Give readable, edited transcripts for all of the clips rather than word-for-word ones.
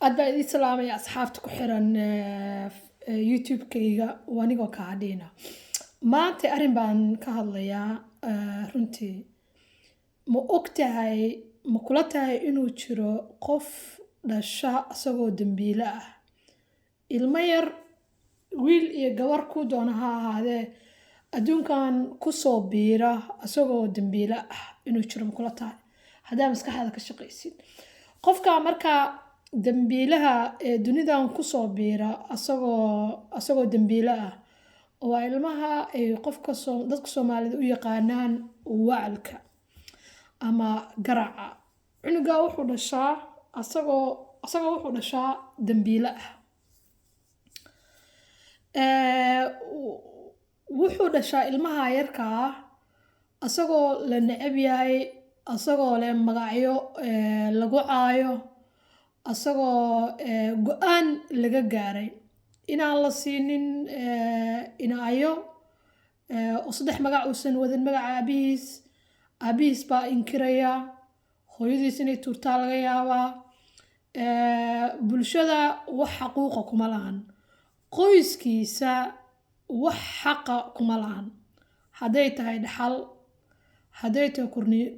Aad baan idin salaamaya asxaabta ku xiran YouTube-kayga. Waa anigoo kaa dhiina. Maanta arrin baan ka hadlayaa. Runtii ma og tahay, ma kula tahay inuu jiro qof dhasha isagoo dembiile ah? Ilmo yar, wiil iyo gabar ku doona ha ahaadee, adduunkan kusoo biira isagoo dembiile ah inuu jiro, ma kula tahay? Haddaa maskaxdaada ka shaqaysid, qofka markaa dembiilaha ee dunidan kusoo biira asagoo dembiile ah waa ilmaha ay qofka dadka Soomaalida u yaqaanaan wacalka ama garaca. Cunuga wuxuu dhashaa asagoo wuxuu dhashaa dembiile ah. Wuxuu dhashaa ilmaha yarka ah asagoo la neceb yahay, asagoo leh magacyo lagu caayo, asagoo go'aan laga gaaray inaan la siinin inaayo, oo saddex magac uusan wadin. Magaca aabihiis, aabihiis baa inkiraya, hooyadiis inay tuurtaa laga yaabaa. Bulshada wax xaquuqa kuma lahan, qoyskiisa wax xaqa kuma lahan, hadday tahay dhaxal, hadday tahay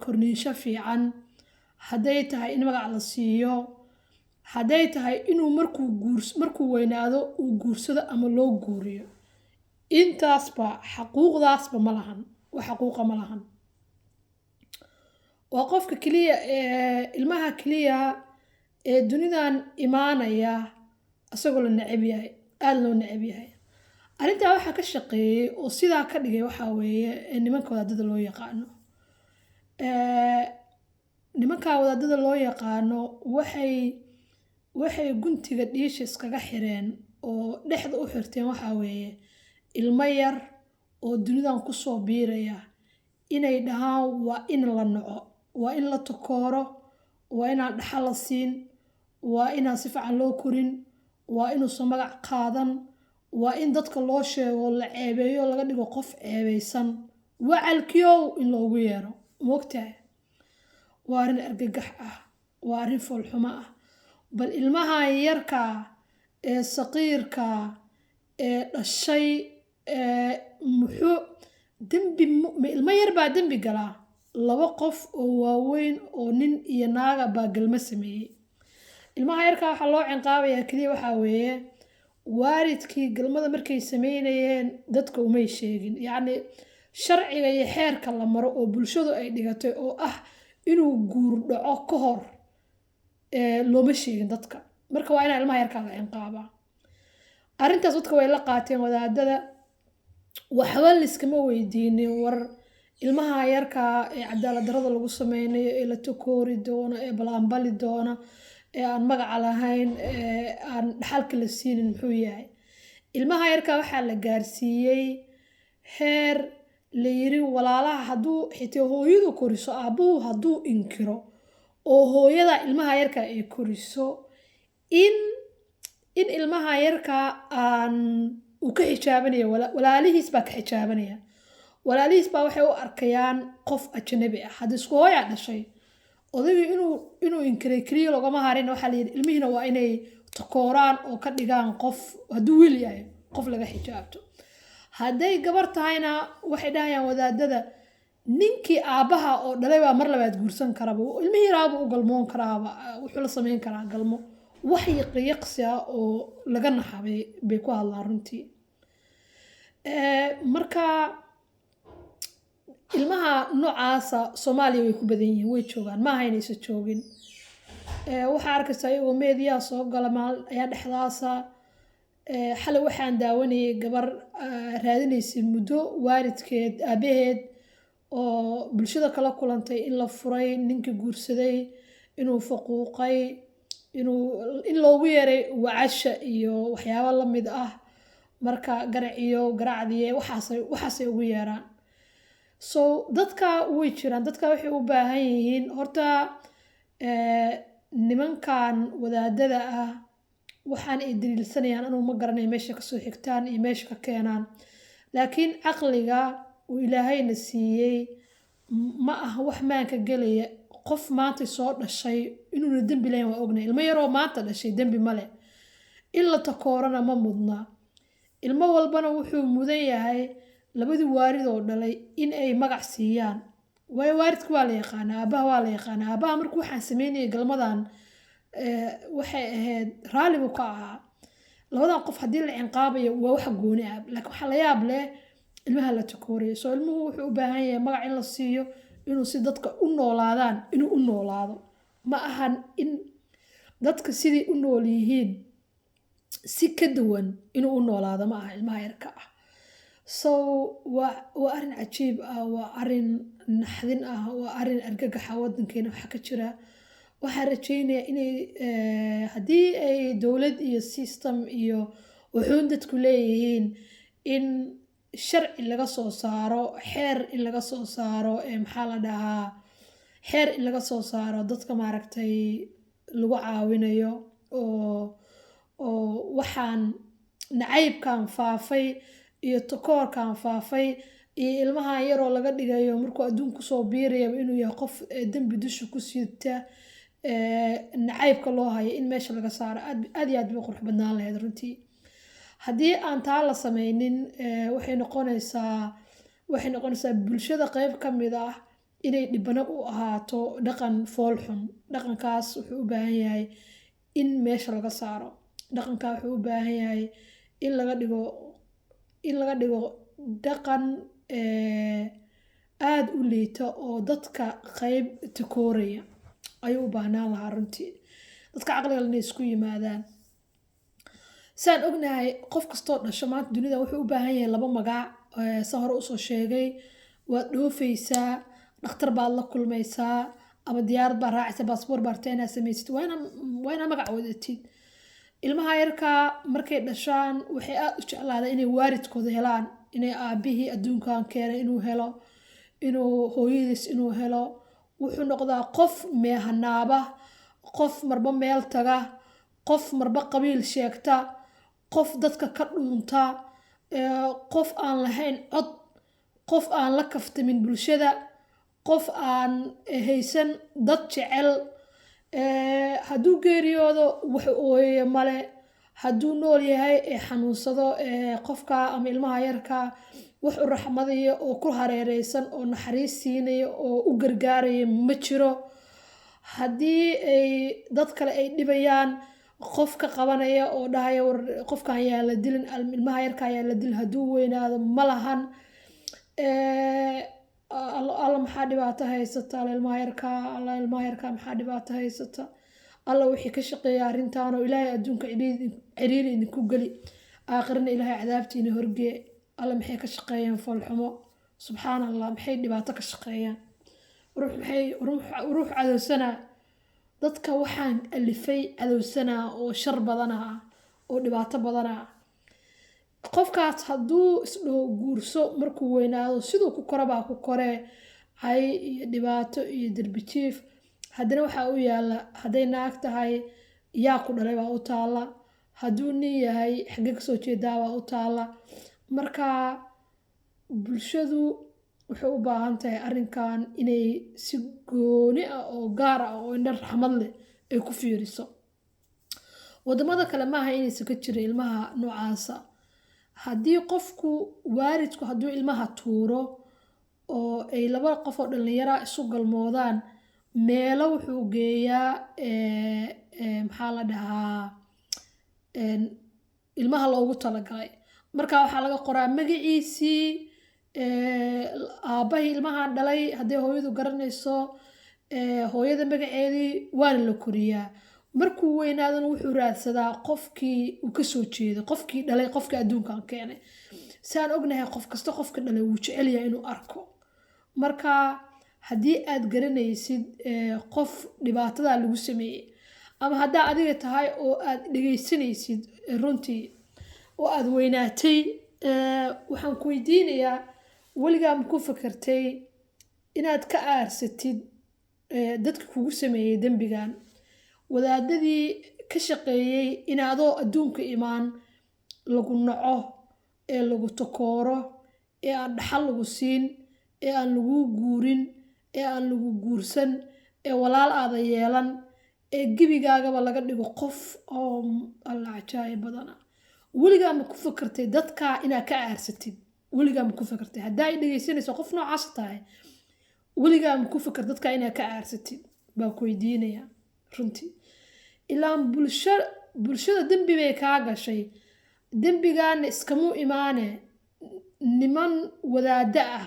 korniinsho fiican, hadday tahay in magac la siiyo, hadday tahay inuu markuu weynaado uu guursado ama loo guuriyo. Intaasba xaquuqdaasba ma lahan, wax xaquuqa ma lahan. Waa qofka keliya ee ilmaha keliya ee dunidan imaanaya isagoo la neceb yahay, aada loo neceb yahay. Arrintaa waxaa ka shaqeeyey oo sidaa ka dhigay waxaa weeye nimanka wadaadada loo yaqaano. Nimanka wadaadada loo yaqaano waxay guntiga dhiisha iskaga xireen oo dhexda u xirteen waxaa weeye ilmo yar oo dunidan kusoo biiraya inay dhahaan waa in la naco, waa in la takooro, waa inaan dhaxal la siin, waa inaan si fiican loo korin, waa inuusan magac qaadan, waa in dadka loo sheego, la ceebeeyo, laga dhigo qof ceebeysan, wacalkiyow in loogu yeero. Moogtahay, waa arrin argagax ah, waa arrin foolxumo ah. Bal ilmahan yarka ee saqiirka ee dhashay ee muxuu dembi? Ma ilmo yar baa dembi galaa? Laba qof oo waaweyn oo nin iyo naaga baa galmo sameeyey. Ilmaha yarka waxaa loo cinqaabayaa keliya waxaa weeye waalidkii galmada markay sameynayeen dadka umay sheegin. Yacni sharciga iyo xeerka la maro oo bulshadu ay dhigatay oo ah inuu guur dhaco ka hor looma sheegin dadka. Marka waa inaa ilmaha yarkaa la cinqaabaa. Arrintaas dadka way la qaateen wadaadada. Waxba liskama weydiinin war ilmaha yarkaa ee cadaalad darrada lagu sameynayo, ee la takoori doono, ee balaanbali doona, ee aan magaca lahayn, ee aan dhaxalka la siinin, muxuu yahay? Ilmaha yarkaa waxaa la gaarsiiyey heer la yiri walaalaha hadduu xitaa hooyadu koriso, aabbuhu hadduu inkiro oo hooyada ilmaha yarka ay koriso, in ilmaha yarka aan uu ka xijaabanaya, walaalihiis baa ka xijaabanaya. Walaalihiis baa waxay u arkayaan qof ajnabi ah. Haddii isku hooyaa dhashay, odaygii inuu inkiray keliya loogama harin. Waxaa la yidhi ilmihiina waa inay takooraan oo ka dhigaan qof, hadduu wiil yahay, qof laga xijaabto. Hadday gabar tahayna, waxay dhahayaan wadaadada, ninkii aabbaha oo dhalay baa mar labaad guursan karaba, ilmihii yaraaba u galmoon karaaba, wuxuu la sameyn karaa galmo. Wax yaqyaqsi ah oo laga naxa bay ku hadlaan runtii. Marka ilmaha noocaasa Soomaaliya way ku badan yihiin, way joogaan, maaha inaysa joogin. Waxaa arkaysaa iyagoo meediyaha soo gala maal ayaa dhexdaasa. Xalay waxaan daawanayay gabar raadinaysay muddo waalidkeed, aabaheed, oo bulshada kala kulantay in la furay, ninkii guursaday inuu faquuqay, inuu in loogu yeeray wacasha iyo waxyaabo la mid ah. Marka garaciyo garacdiye waxaasay ugu yeeraan. So dadka way jiraan. Dadka waxay u baahan yihiin horta nimankan wadaadada ah waxaan ay daliilsanayaan anuu ma garanayo meesha kasoo xigtaan iyo meesha ka keenaan, laakiin caqliga uu Ilaahayna siiyey ma aha wax maanka gelaya. Qof maanta soo dhashay inuuna dembi lahayn waa ognahay. Ilmo yaroo maanta dhashay dembi male, in la takoorana ma mudna. Ilmo walbana wuxuu mudan yahay labadii waarid oo dhalay in ay magac siiyaan, waayo waaridka waa la yaqaanaa, aabbaha waa la yaqaanaa. Aabbaha markuu waxaan sameynayay galmadan, waxay ahayd raalli buu ka ahaa. Labadan qof haddii la cinqaabayo waa wax gooni ah, laakiin waxaa la yaab leh ilmaha la takoorayo. Soo ilmuhu wuxuu u baahan yahay magac in la siiyo, inuu si dadka u noolaadaan inuu u noolaado. Ma ahan in dadka sidii u nool yihiin si ka duwan inuu u noolaado, ma aha ilmaha yarka ah. So waa arrin cajiib ah, waa arrin naxdin ah, waa arrin argagaxa wadankeena waxa ka jira. Waxaan rajeynayaa inay, haddii ay dowlad iyo system iyo wuxuun dadku leeyihiin, in sharci laga soo saaro, xeer in laga soo saaro, maxaa la dhahaa, xeer in laga soo saaro dadka maaragtay lagu caawinayo oo waxaan nacaybkan faafay iyo takoorkan faafay iyo ilmahan yaroo laga dhigayo markuu adduunka kusoo biirayaba inuu yahay qof dembi dusha ku siita, nacaybka loo hayo in meesha laga saaro aad aad iyo aad bay u qurux badnaan lahayd runtii. Haddii aan taa la sameynin, waxay noqonaysaa bulshada qeyb ka mid ah inay dhibano u ahaato dhaqan fool xun. Dhaqankaas wuxuu u baahan yahay in meesha laga saaro. Dhaqankaa wuxuu u baahan yahay in laga dhigo dhaqan aada u liita oo dadka qeyb takooraya ayuu u baahnaan lahaa runtii. Dadka caqliga leh inay isku yimaadaan. Saan ognahay, qof kastoo dhasho maanta dunida wuxuu u baahan yahay laba magac. Saan hore usoo sheegay, waad dhoofaysaa, dhakhtar baad la kulmaysaa ama diyaarad baa raacaysa, baasboor baa rabtaa inaad samaysid, waa inaa magac wadatid. Ilmaha yarkaa markay dhashaan waxay aada u jeclaadaan inay waalidkooda helaan, inay aabbihii adduunkan keenay inuu helo, inuu hooyadiis inuu helo. Wuxuu noqdaa qof meehanaaba, qof marba meel taga, qof marba qabiil sheegta, qof dadka ka dhuunta, qof aan lahayn cod, qof aan la kaftamin bulshada, qof aan haysan dad jecel. Hadduu geeriyoodo wax ooyaya male. Hadduu nool yahay ee xanuunsado qofka ama ilmaha yarka, wax u raxmadaya oo ku hareereysan oo naxariis siinaya oo u gargaaraya ma jiro. Haddii ay dad kale ay dhibayaan, qof ka qabanaya oo dhahaya "War qofkan yaa la dilin, ilmaha yarka ayaa la dilin hadduu weynaado" ma lahan. Alla maxaa dhibaato haysata! Alla ilmaha yarka, alla ilmaha yarka maxaa dhibaato haysata! Alla wixii ka shaqeeya arrintan oo Ilaahay adduunka ciriiri idinku geli, aakhirana Ilaahay cadaabtiina horgee. Alla maxay ka shaqeeyeen foolxumo! Subxaan Allah, maxay dhibaato ka shaqeeyaan! Ruux maxay ruux cadowsanaa dadka waxaan alifay, cadowsanaa oo shar badanaa oo dhibaato badanaa. Qofkaas hadduu isdhaho guurso markuu weynaado, siduu ku koro baa ku koree, cay iyo dhibaato iyo derbi jiif. Haddana waxaa u yaala, hadday naag tahay, "Yaa ku dhalay?" baa u taala. Hadduu nin yahay, "Xaggee kasoo jeedaa?" baa u taala. Marka bulshadu waxay u baahan tahay arrinkan inay si gooni ah oo gaar ah oo indho raxmad leh ay ku fiiriso. Wadamada kale maaha inaysan ka jirin ilmaha noocaasa. Haddii qofku waalidku hadduu ilmaha tuuro oo ay laba qof oo dhallinyara isu galmoodaan, meelo wuxuu geeyaa, maxaa la dhahaa, ilmaha loogu talagalay. Marka waxaa laga qoraa magaciisii, aabbahii ilmahan dhalay haddii hooyadu garanayso, hooyada magaceedii, waana la koriyaa. Markuu weynaadana wuxuu raadsadaa qofkii uu kasoo jeeday, qofkii dhalay, qofkii adduunkan keenay. Si aan ognahay, qof kasta qofka dhalay wuu jecel yahay inuu arko. Marka haddii aad garanaysid qof dhibaatada lagu sameeyey, ama haddaa adiga tahay oo aad dhegaysanaysid runtii oo aad weynaatay, waxaan ku weydiinayaa: weligaa ma ku fakartay inaad ka aarsatid dadka kugu sameeyey dembigan, wadaadadii ka shaqeeyey in adoo adduunka imaan lagu naco ee lagu takooro ee aan dhaxal lagu siin, ee aan laguu guurin, ee aan lagu guursan? Ee walaal aada yeelan, ee gebigaagaba laga dhigo qof oo Alla cajaayib badana. Weligaa ma ku fakartay dadkaa inaad ka aarsatid? Weligaa ma ku fakartay? Haddaa ay dhegeysanayso, qof noocaas tahay, weligaa ma ku fakar dadkaa inaad ka aarsatid baa ku weydiinaya runtii. Ilaan bulshada dembi bay kaa gashay. Dembigaana iskamuu imaane, niman wadaadda ah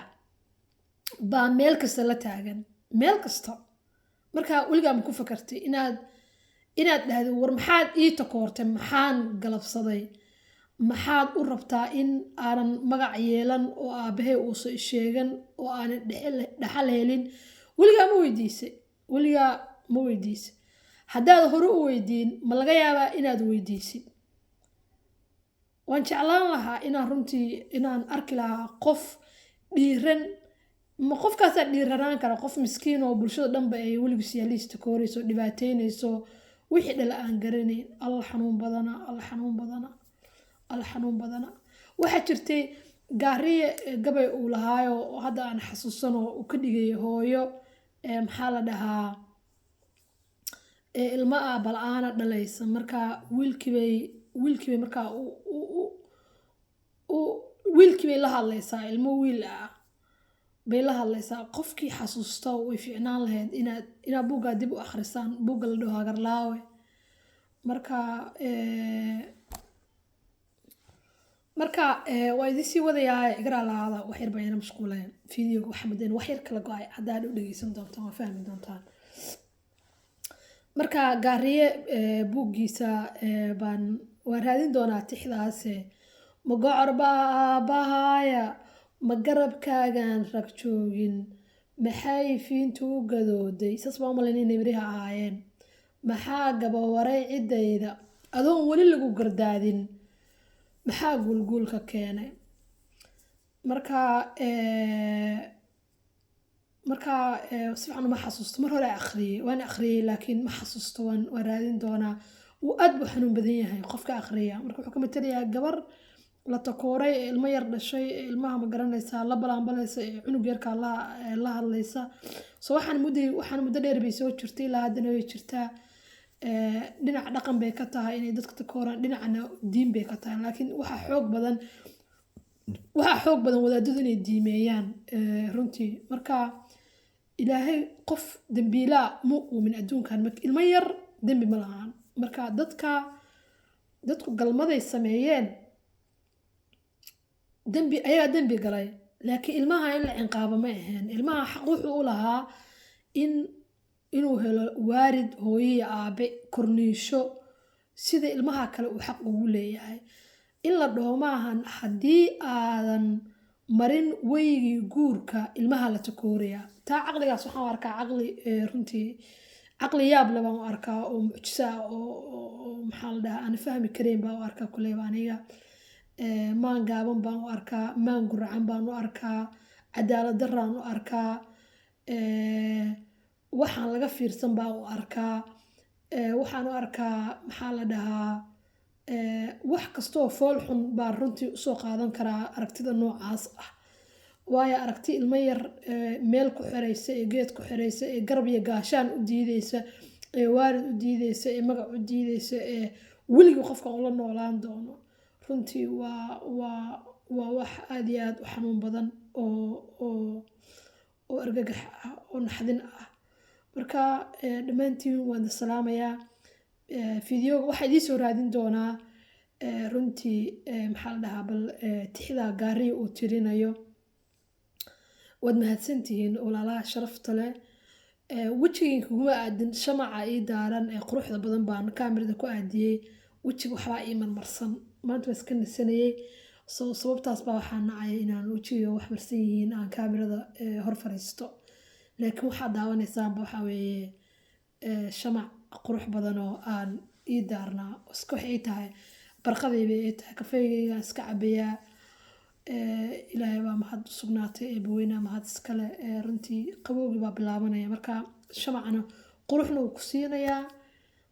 baa meel kasta la taagan, meel kasta. Marka weligaa ma ku fakartay inaad dhahdo, "War maxaad ii takoortay? Maxaan galabsaday? Maxaad u rabtaa in aanan magac yeelan oo aabbahay uusan sheegan oo aanan dhaxal helin?" Weligaa ma weydiisay? Weligaa ma weydiisay? Haddaad hore u weydiin, ma laga yaabaa inaad weydiisid? Waan jeclaan lahaa inaan runtii inaan arki lahaa qof dhiiran. Ma qofkaasaa dhiiranaan kara? Qof miskiin oo bulshada dhanba ay weligiis yaaliis takoorayso, dhibaateynayso, wixii dhala aan garanayn. Alla xanuun badana, Alla xanuun badana, Alla xanuun badana. Waxaa jirtay Gaariye gabay uu lahaayo oo hadda aan xasuusano, uu ka dhigay hooyo, maxaa la dhahaa, ilmo aabba la-aana dhalaysa. Marka wiilkiibay markaa wiilkiibay la hadlaysaa, ilmo wiil ah bay la hadlaysaa. Qofkii xasuusta, way fiicnaan lahayd inaad buuggaa dib u akhrisaan, buugga la dhaho Hagarlaawe. Marka waa idin sii wadayaa, igara lahaada. Wax yar baan ina mashquuleen videoga, waxa mudeen wax yar kala go-ay. Haddaad u dhegeysan doontaan, waa fahmi doontaan. Marka Gaariye buuggiisa baan waan raadin doonaa tixdaase. Ma gocor baa aabbahaaya? Ma garabkaagaan rag joogin? Maxay fiintu u gadooday? Saas baan u malayn inay miriha ahaayeen. Maxaa gabawaray ciddayda adoon weli lagu gardaadin? Maxaa guulguulka keenay? Marka si fiican uma xasuusto. Mar hore akhriyey, waan akhriyey, laakiin ma xasuusto. Waan raadin doonaa. Wuu aad buu xanuun badan yahay qofka akhriya. Marka wuxuu ka matalayaa gabar la takooray ee ilmo yar dhashay, ee ilmaha, ma garanaysaa, la balaanbalaysa, ee cunug yarkaa la hadlaysa. So waxaan muddo dheer bay soo jirtay, ilaa haddana way jirtaa. Dhinac dhaqan bay ka tahay inay dadka takooraan, dhinacna diin bay ka tahay, laakiin waxaa xoog badan wadaadadu inay diimeeyaan runtii. Marka Ilaahay qof dembiilaa mu uumin adduunkan. Ilmo yar dembi ma lahaan. Marka dadku galmaday sameeyeen, dembi ayagaa dembi galay, laakiin ilmaha in la cinqaabo ma ahayn. Ilmaha xaq wuxuu u lahaa inuu helo waalid, hooyo iyo aabe, korniisho, sida ilmaha kale uu xaq ugu leeyahay. In la dhaho maahan haddii aadan marin weygii guurka ilmaha la takooraya. Taa caqligaas waxaan u arkaa caqli, runtii caqli yaab leh baan u arkaa, oo mucjiso ah, oo maxaa la dhahaa, aan fahmi karayn baan u arkaa. Kuleyba aniga maan gaaban baan u arkaa, maan guracan baan u arkaa, cadaalad darraan u arkaa, waxaan laga fiirsan baan u arkaa. Waxaan u arkaa, maxaa la dhahaa, wax kastoo fool xun baan runtii usoo qaadan karaa aragtida noocaas ah. Waayo, aragti ilmo yar meel ku xiraysa, ee geed ku xiraysa, ee garab iyo gaashaan u diideysa, ee waalid u diideysa, ee magac u diideysa, ee weligii qofkan ula noolaan doono, runtii waa wax aad iyo aad u xanuun badan oo argagax ah oo naxdin ah. Marka dhammaantiin waan idin salaamayaa. Videoga waxaa idiin soo raadin doonaa runtii, maxaa la dhahaa, bal tixda Gaariya uu tirinayo. Waad mahadsantihiin, walaalaha sharafta leh. Wejigiin kuguma aadin shamaca ii daaran ee quruxda badan baan kaamirada ku aadiyey. Wejiga waxbaa ii marmarsan maanta, waa iska nasanayey. So sababtaas baa waxaa nacaya inaan wejiga wax marsan yihiin aan kaamirada hor fariisto, laakiin waxaad daawanaysaanba waxaa weeye shamac qurux badan oo aan ii daarnaa. Iska waxay ii tahay barqadii bay ii tahay, kafeygaygaan iska cabayaa. Ilaahay baa mahad u sugnaatay, Eebbaweynaa mahad iskale. Runtii qabowgii baa bilaabanaya. Marka shamacna quruxna wuu ku siinayaa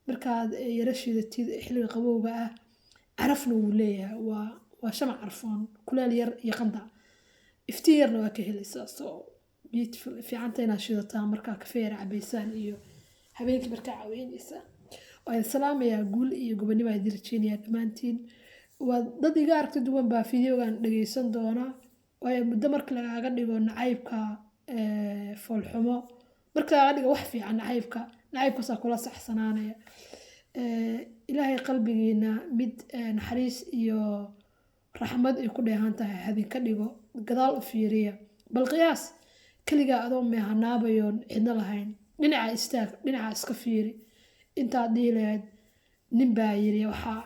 markaad yara shidatid xilliga qabowga ah, carafna wuu leeyahay. Waa shamac carfoon, kuleel yar iyo qandac, iftiin yarna waa ka helaysaa. So Beautiful, fiicanta inaad shidataa markaa kafee yar cabaysaan iyo habeenkii markaa caaweynaysaan. Waan salaamayaa, guul iyo gobonimo aan idin rajeynayaa dhammaantiin. Waa dad iga aragti duwan baa videogan dhageysan doona, waayo muddo marka lagaaga dhigo nacaybka foolxumo, marka lagaaga dhigo wax fiican nacaybka, nacaybkaasaa kula saxsanaanaya. Ilaahay qalbigiina mid naxariis iyo raxmad ay ku dheehan tahay hadinka dhigo. Gadaal u fiiriya, bal qiyaas keligaa adoo meehanaabayoon cidno lahayn. Dhinaca istaag, dhinaca iska fiiri intaad dhihi lahayd nin baa yiri. Waxaa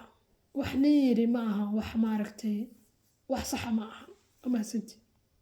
wax nin yiri ma aha, wax maaragtay, wax saxa ma aha. Waa mahadsantihiin.